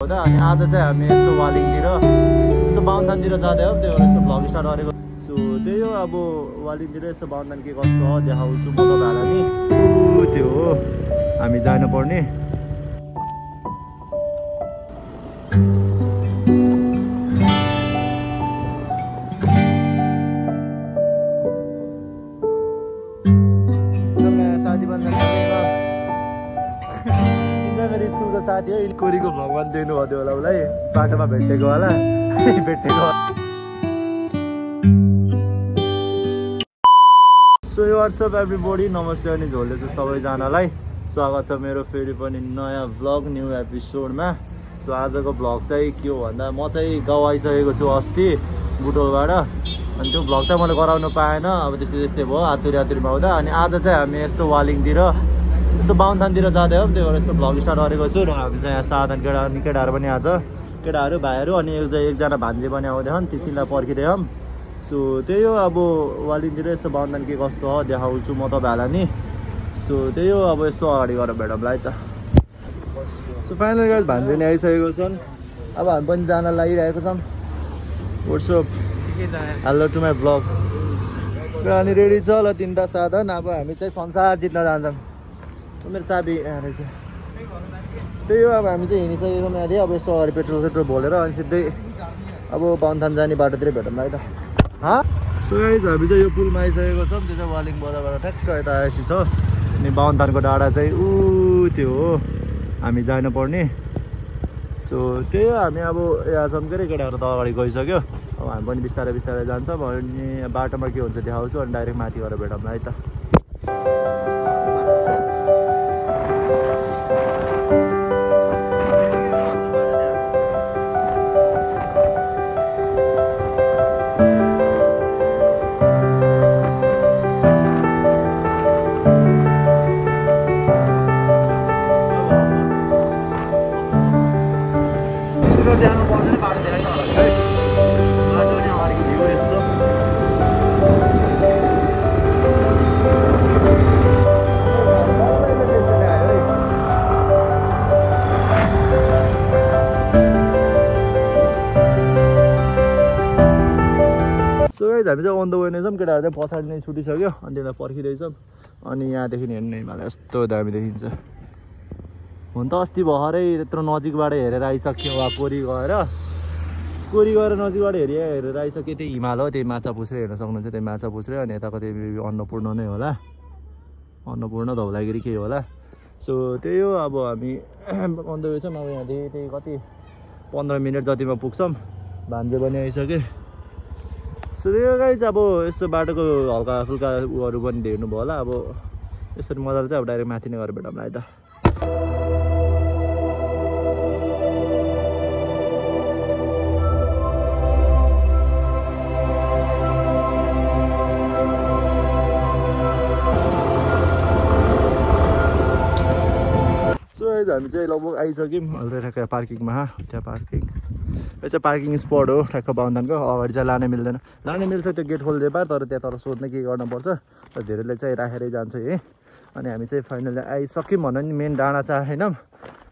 अनि आज चाहिँ हामी यस्तो वालिङतिर यसो बाहुनतिर जाँदै हो त्यो यस्तो भ्लग स्टार्ट गरेको सो त्यही हो अब वालिङतिर यसो बाहुन के कस्तो हो देखाउँछु म तपाईँहरूलाई नि त्यो हो हामी जानुपर्ने स्कुलको साथी हो कोरीको भ्लगमा देख्नु भयो होला उसलाई बाटोमा भेटेको होला भेटेको सो वाट्सअप एभ्रीबडी नमस्ते अनि झोले छ सबैजनालाई स्वागत छ मेरो फेरि पनि नयाँ भ्लग न्यू एपिसोडमा सो आजको भ्लग चाहिँ के हो भन्दा म चाहिँ गाउँ आइसकेको छु अस्ति बुटोलबाट अनि त्यो भ्लग चाहिँ मैले गराउनु पाएन अब त्यस्तै भयो आतुरीमा हुँदा अनि आज चाहिँ हामी यस्तो वालिङतिर यसो बाहुनतिर जाँदै हो त्यो यस्तो भ्लग स्टार्ट गरेको छु र हामी चाहिँ यहाँ साधन केटाहरू पनि आज केटाहरू भाइहरू अनि एकजना भान्जी पनि आउँदैछन् तिनीलाई पर्खिँदै हौँ सो त्यही हो अब वालिङतिर यसो बाहुन के कस्तो हो देखाउँछु म तपाईँहरूलाई नि सो त्यही हो अब यसो अगाडि गएर भेटौँला है त सो फाइनल गाइस भान्जी नि आइसकेको छन् अब हामी पनि जान लागिरहेको छौँ WhatsApp hello to my vlog अनि रेडी छ ल तिनवटा साधन अब हामी चाहिँ संसार जित्न जान्छौँ मेरो चाबी यहाँ रहेछ त्यही हो अब हामी चाहिँ हिँडिसकेको यहाँदेखि अब यसो अगाडि पेट्रोल भोलेर अनि सिधै अब बाहुनथान जाने बाटोतिर भेटौँला है त सो गाइस हामी चाहिँ यो पुलमा आइसकेको छौँ त्यो चाहिँ वालिङ बजारबाट ठ्याक्क यता आएपछि छ अनि बाहुनथानको डाँडा चाहिँ त्यो हो हामी जानुपर्ने सो त्यही हो हामी अब यहाँ छौँ के अरे केटाहरू त अगाडि गइसक्यो अब हामी पनि बिस्तारै जान्छौँ अनि बाटोमा के हुन्छ देखाउँछु अनि डाइरेक्ट माथि गएर भेटौँला है त जानु पर्दैन बाटो देखाइ है बाटो नि अगाडिको भ्यू यसो सो गाइस हामी चाहिँ अन द वे नै छौँ केटाहरू चाहिँ पछाडि नै छुटिसक्यो अनि त्यसलाई पर्खिँदैछौँ अनि यहाँदेखि हेर्नु हिमालय यस्तो दामी देखिन्छ हुन त अस्ति भर्खरै त्यत्रो नजिकबाट हेरेर आइसक्यो वा कोरी गएर नजिकबाट हेरेर आइसक्यो त्यही हिमाल हो त्यही माछा पुछ्रे हेर्न सक्नुहुन्छ त्यही माछा पुछ्रे अनि यताको त्यही अन्नपूर्ण नै होला अन्नपूर्ण धौलागिरी केही होला सो त्यही हो अब हामी अन द वे छौँ अब यहाँदेखि त्यही कति 15 मिनट जतिमा पुग्छौँ भान्जे पनि आइसक्यो सो त्यही हो गाइस अब यस्तो बाटोको हल्का फुल्का उहरू पनि हेर्नुभयो होला अब यसरी मजाले चाहिँ अब डाइरेक्ट माथि नै गएर भेटौँला है त हामी चाहिँ लगभग आइसक्यौँ अहिले ठ्याक्क पार्किङमा त्यहाँ पार्किङ यो चाहिँ पार्किङ स्पट हो ठ्याक्क बाहुनथानको अगाडि चाहिँ लानै मिल्दैन लानै मिल्छ त्यो गेट खोल्दै पार तर त्यहाँ तर सोध्न के गर्नुपर्छ र धेरैले चाहिँ राखेरै जान्छ है अनि हामी चाहिँ फाइनली आइसक्यौँ भन्दा नि मेन डाँडा चाहिँ आएनौँ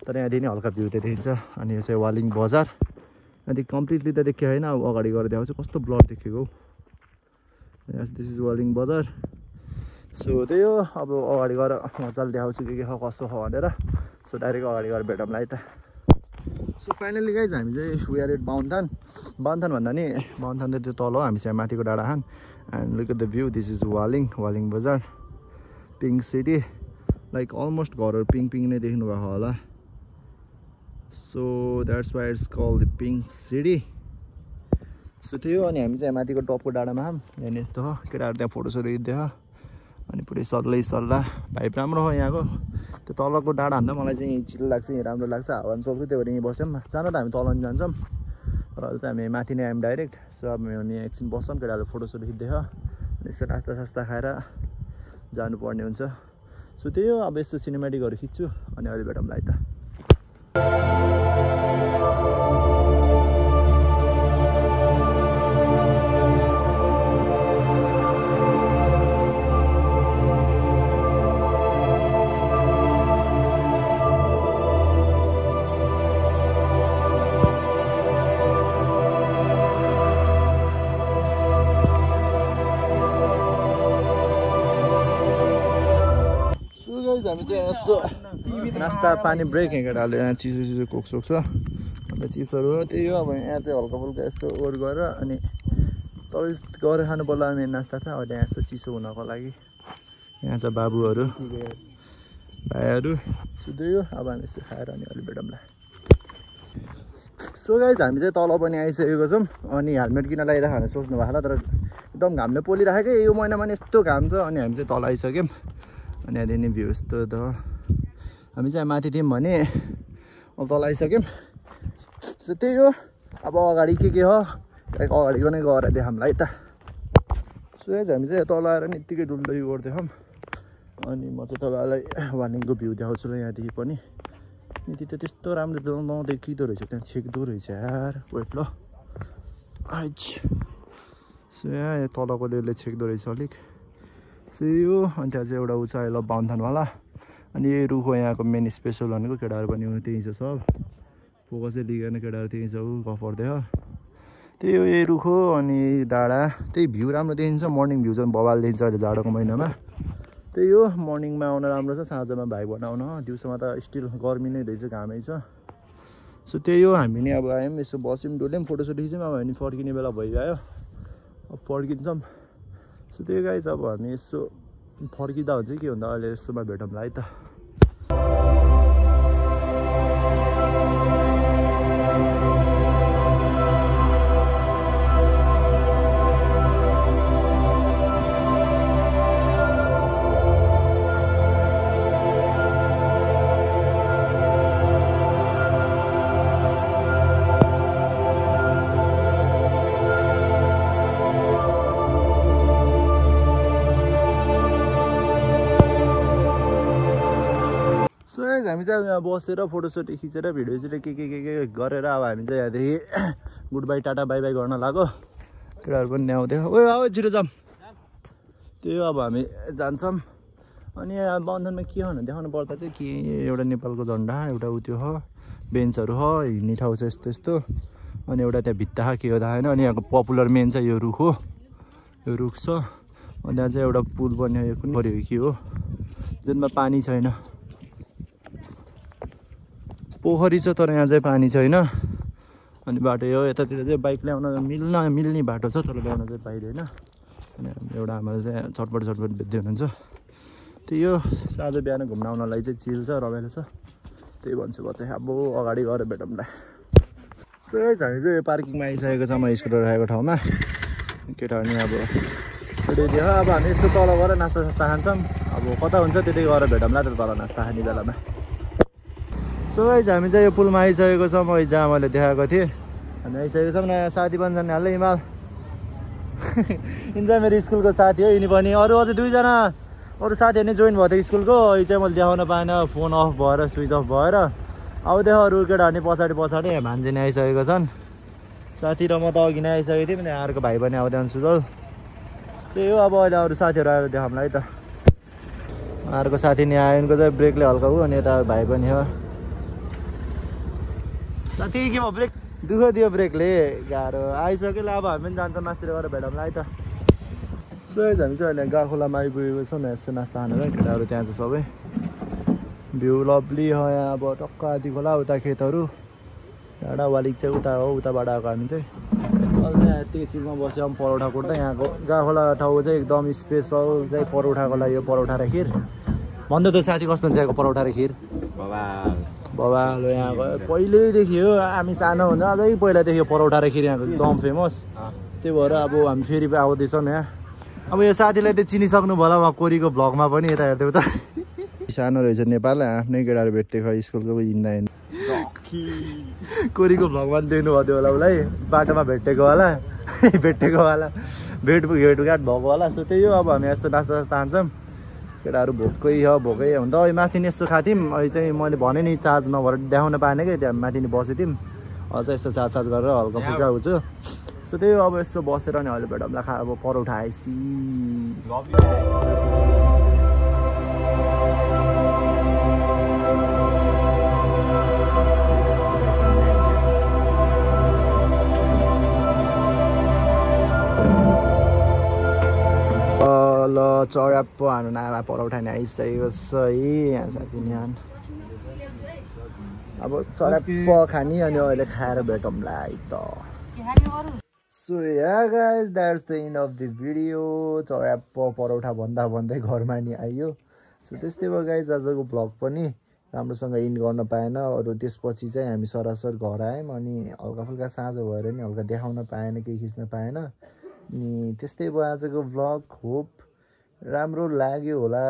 तर यहाँदेखि नि हल्का भ्यू त देखिन्छ अनि यो चाहिँ वालिङ बजार यहाँदेखि कम्प्लिटली त देखियो होइन अब अगाडि गएर देखाउँछु कस्तो ब्लर देखेको दिस इज वालिङ बजार सो त्यही हो अब अगाडि गएर मजाले देखाउँछु के छ कसो छ भनेर सो डाइरेक्ट अगाडि गएर भेटौँला है त सो फाइनली गाइज हामी चाहिँ वी आर एट बाहुनथान भन्दा नि बाहुनथान त त्यो तल हो हामी चाहिँ माथिको डाँडा खान and look at the view this is Waling बजार पिङ्क सिटी लाइक अलमोस्ट घरहरू पिङ्क नै देख्नु भएको होला so that's why it's call the pink city so त्यही हो अनि हामी चाहिँ माथिको टपको डाँडामा यहाँ यस्तो हो केटाहरू त्यहाँ फोटोसोटो खिच्दै हो अनि पुरै सल्लाह भाइब राम्रो हो यहाँको त्यो तलको डाँडा भन्दा मलाई चाहिँ चिल्लो लाग्छ यहाँ राम्रो लाग्छ हावा पनि चल्छ त्यही भएर यहीँ बस्छौँ जान त हामी तल नि जान्छौँ र अहिले चाहिँ हामी माथि नै आयौँ डाइरेक्ट सो अब हामी एकछिन बस्छौँ केटाहरूले फोटोसोटो खिच्दै हो अनि यसो नास्ता खाएर जानुपर्ने हुन्छ सो त्यही हो अब यस्तो सिनेमेटिकहरू खिच्छु अनि अहिले भेटौँला है त हामी चाहिँ यसो नास्ता पानी ब्रेक यहाँ केटाहरूले यहाँ चिसो चिसो कोक सोक छ अन्त चिप्सहरू हो त्यही हो अब यहाँ चाहिँ हल्का फुल्का यसो ओर गरेर अनि तल गएर खानु पर्ला मेन नास्ता त अहिले यहाँ यसो चिसो हुनको लागि यहाँ छ बाबुहरू भाइहरू सुत्दै हो अब हामी यसो खाएर अनि अलि भेटौँला सो गाइस हामी चाहिँ तल पनि आइसकेको छौँ अनि हेलमेट किन लगाइरहेको भनेर सोच्नु भएको होला तर एकदम घामले पोलिरहेको यो महिनामा नि यस्तो घाम छ अनि हामी चाहिँ तल आइसक्यौँ अनि यहाँदेखि नि भ्यू यस्तो त हामी चाहिँ माथि थियौँ भने अब तल आइसक्यौँ सो त्यही हो अब अगाडि के हो अगाडिको नै गएर देखाउँला है त सो गाइस हामी चाहिँ तल आएर नि यत्तिकै डुल्दै गर्दैछौँ अनि म चाहिँ तपाईँलाई वार्निङको भ्यू देखाउँछु ल यहाँदेखि पनि यति त त्यस्तो राम्रो नदेखिँदो रहेछ त्यहाँ छेक्दो रहेछ यार वेट ल आइच सो यहाँ तलको लेले छेक्दो रहेछ अलिक सो यो अनि त्यहाँ चाहिँ एउटा उचाइ ल बाउन्थानवाला अनि यही रुख हो यहाँको मेन स्पेसल भनेको केटाहरू पनि त्यही छ सब फोकसै लिगेन केटाहरू त्यही छ ऊ गफर्दै हो त्यही हो यही रुख हो अनि डाँडा त्यही भ्यू राम्रो देखिन्छ मर्निङ भ्यू चाहिँ बवाल देखिन्छ अहिले जाडोको महिनामा त्यही हो मर्निङमा आउन राम्रो छ साँझमा भाइ बनाउन दिउँसोमा त स्टिल गर्मी नै रहेछ घामै छ सो त्यही हो हामी नि अब आयौँ यसो बस्यौँ डुल्यौँ फोटोसोटो खिच्यौँ अब हामी फर्किने बेला भइगयो अब फर्किन्छौँ सो त्यही गाइस अब हामी यसो फर्किँदा हुन्छ के भन्दा अहिले यसोमा भेटौँला है त हामी चाहिँ यहाँ बसेर फोटोसोटो खिचेर भिडियो के गरेर अब हामी चाहिँ यहाँदेखि good by tata bye by गर्न लाग्यो केटाहरू पनि ल्याउँदै ओ आऊ छिटो जाऊँ त्यही हो अब हामी जान्छौँ अनि यहाँ बन्धनमा के हो भने देखाउनु पर्दा चाहिँ के एउटा नेपालको झन्डा एउटा उ त्यो हो बेन्चहरू हो हिँड्ने ठाउँ छ यस्तो यस्तो अनि एउटा त्यहाँ भित्ता के हो थाहा होइन अनि यहाँको पपुलर मेन चाहिँ यो रुख हो यो रुख छ अनि त्यहाँ चाहिँ एउटा पुल बन्यो यो कुन पऱ्यो के हो जुनमा पानी छैन पोखरी छ तर यहाँ चाहिँ पानी छैन अनि बाटो यो यतातिर चाहिँ बाइक ल्याउन मिल्ने बाटो छ तर ल्याउन चाहिँ पाइँदैन अनि एउटा आमाले चाहिँ छटपट बेच्दै हुनुहुन्छ त्यही हो साँझ बिहान घुम्न आउनलाई चाहिँ चिल छ रमाइलो छ त्यही भन्छु म चाहिँ अब अगाडि गएर भेटौँला सो हामी चाहिँ पार्किङमा आइसकेको छ म स्कुटर राखेको ठाउँमा केटाहरू नि अब रेडी हो अब हामी यस्तो तल गएर नास्ता सास्ता खान्छौँ अब कता हुन्छ त्यतै गएर भेटौँला त तल नास्ता खाने बेलामा सो गाइस हामी चाहिँ यो पुलमा आइसकेको छौँ अहिले जहाँ मैले देखाएको थिएँ हामी आइसकेको छौँ नयाँ साथी पनि जाने हाल्दै हिमाल यिनी चाहिँ मेरो स्कुलको साथी हो यिनी पनि अरू अझै दुईजना अरू साथीहरू नै जोइन भएको थियो स्कुलको यो चाहिँ मैले देखाउन पाएन फोन अफ भएर स्विच अफ भएर अब देखो अरू केटाहरू नि पछाडि भान्जे नै आइसकेको छन् साथी र म त अघि नै आइसकेको थिएँ त्यहाँ अर्को भाइ पनि आउँदैन सुजल त्यही हो अब अहिले अरू साथीहरू आएर देखाउँला है त अर्को साथी नि आयो यिनको चाहिँ ब्रेकले हल्का हो अनि यता भाइ पनि हो साथी के भयो ब्रेक दुःख दियो ब्रेकले गाह्रो आइसक्यो अब हामी पनि जान्छौँ मास्तिर गएर भेटौँला है त सो हामी चाहिँ अहिले गाखोलामा आइपुगेको छौँ यस्तो नास्ता खानेर केटाहरू त्यहाँ छ सबै भ्यू लभली हो यहाँ अब टक्क आदि खोला उता खेतहरू डाँडा वालिक चाहिँ उता हो उताबाट आएको हामी चाहिँ अहिले चाहिँ यतिकै चिजमा बस्यौँ परौठा कुट्दा यहाँको गाखोला ठाउँ चाहिँ एकदम स्पेसल चाहिँ परौठाको लागि यो परौठा र खिर भन्दै त साथी कस्तो हुन्छ यहाँको परौठा र खिर बबाल हो यहाँको पहिल्यैदेखि हो हामी सानो हुँदा अझै पहिलादेखि परौठा र खिर यहाँको एकदम फेमस त्यही भएर अब हामी फेरि आउँदैछौँ यहाँ अब यो साथीलाई त चिनिसक्नु भयो उहाँ कोरीको भ्लगमा पनि यता हेर्दै उता सानो रहेछ नेपाल आफ्नै केटाहरू भेट्दै स्कुलको हिँड्दा कोरीको भ्लगमा पनि देख्नु भयो होला उसलाई बाटोमा भेटेको होला भेटघाट भएको होला सो त्यही हो अब हामी यस्तो नास्ता सास्ता खान्छौँ केटाहरू भोकै हुन त अहिले माथि नि यस्तो खाएको थियौँ अहिले चाहिँ मैले भने नि चार्ज नभएर देखाउन पाएन कि त्यहाँ माथि नि बसेको थियौँ अहिले चाहिँ यस्तो चार्ज गरेर हल्का फुल्का हुन्छु सो त्यही हो अब यस्तो बसेर नि अहिले भेटौँला अब परौठा आएपछि ल चौराप्पो हाम्रो नामा परौठा नि आइसकेको छ है यहाँ साथी यहाँ अब चौराप्पो खाने अनि अहिले खाएर भेटौँला है त so yeah guys that's the end of the video चौराप्पो परौठा भन्दै घरमा नि आइयो सो त्यस्तै भयो गाइज आजको भ्लग पनि राम्रोसँग इन्ड गर्न पाएन अरू त्यसपछि चाहिँ हामी सरासर घर आयौँ अनि हल्का फुल्का साँझ भएर नि हल्का देखाउन पाएन केही खिच्न पाएन अनि त्यस्तै भयो आजको भ्लग होप राम्रो लाग्यो होला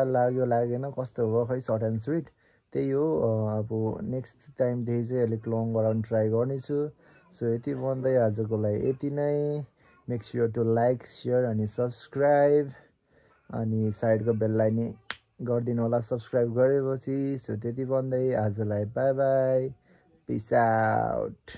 लागेन कस्तो हो खै सर्ट एन्ड स्विट त्यही हो अब नेक्स्ट टाइमदेखि चाहिँ अलिक लङ गराउनु ट्राई गर्नेछु सो यति भन्दै आजको लागि यति नै make sure to like share अनि सब्सक्राइब अनि साइडको बेललाई नि गरिदिनु होला सब्सक्राइब गरेपछि सो त्यति भन्दै आजलाई बाई बाई पिस आउट